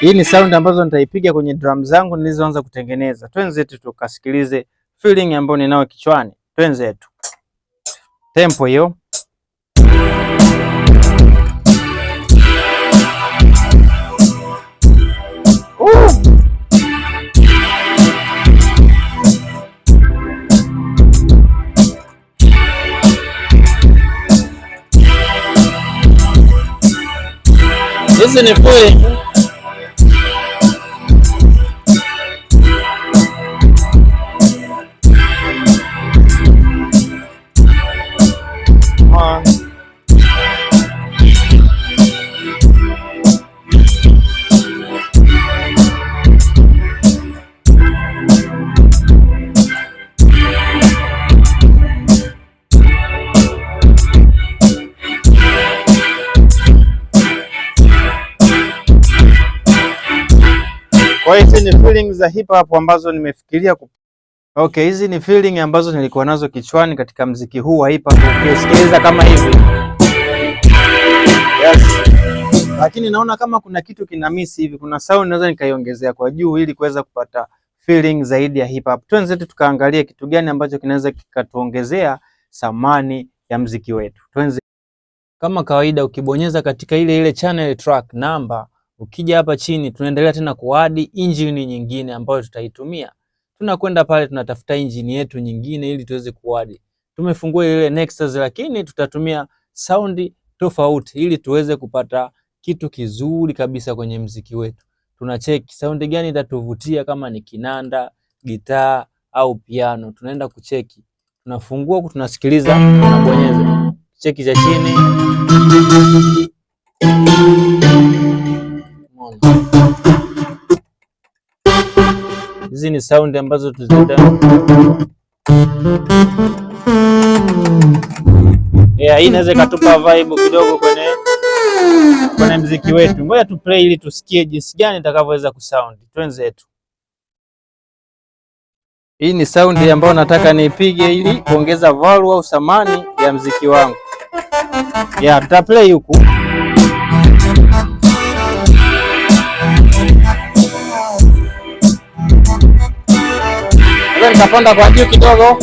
Hii ni sound ambazo nitaipiga kwenye drum zangu nilizoanza kutengeneza. Twenzetu tukasikilize feeling ambayo ninayo kichwani. Twenzetu. Tempo hiyo. Hizi ni feeling. One. Kwa hiyo hizi ni feelings za hip hop ambazo nimefikiria. Okay, hizi ni feeling ambazo nilikuwa nazo kichwani katika mziki huu wa hip hop ukisikiliza kama hivi. Yes. Lakini naona kama kuna kitu kina miss hivi, kuna sound naweza nikaiongezea kwa juu ili kuweza kupata feeling zaidi ya hip hop. Twenzetu tukaangalia kitu gani ambacho kinaweza kikatuongezea thamani ya mziki wetu. Twenze. Kama kawaida ukibonyeza katika ile ile channel track number, ukija hapa chini tunaendelea tena kuadd engine nyingine ambayo tutaitumia. Tunakwenda pale tunatafuta engine yetu nyingine ili tuweze kuadd. Tumefungua ile Nexus, lakini tutatumia sound tofauti ili tuweze kupata kitu kizuri kabisa kwenye mziki wetu. Tunacheki sound gani itatuvutia, kama ni kinanda, gitaa au piano. Tunaenda kucheki, tunafungua huku, tunasikiliza, tunabonyeza cheki cha chini. Umeona? Hizi ni sound ambazo tuzita. Yeah, hii inaweza ikatupa vibe kidogo kwenye mziki wetu. Ngoja tu play ili tusikie jinsi gani itakavyoweza kusound. Twenzetu. Hii ni sound ambayo nataka niipige ili kuongeza value au thamani ya mziki wangu. Yeah, tuta play huku. Sasa nikapanda kwa juu kidogo.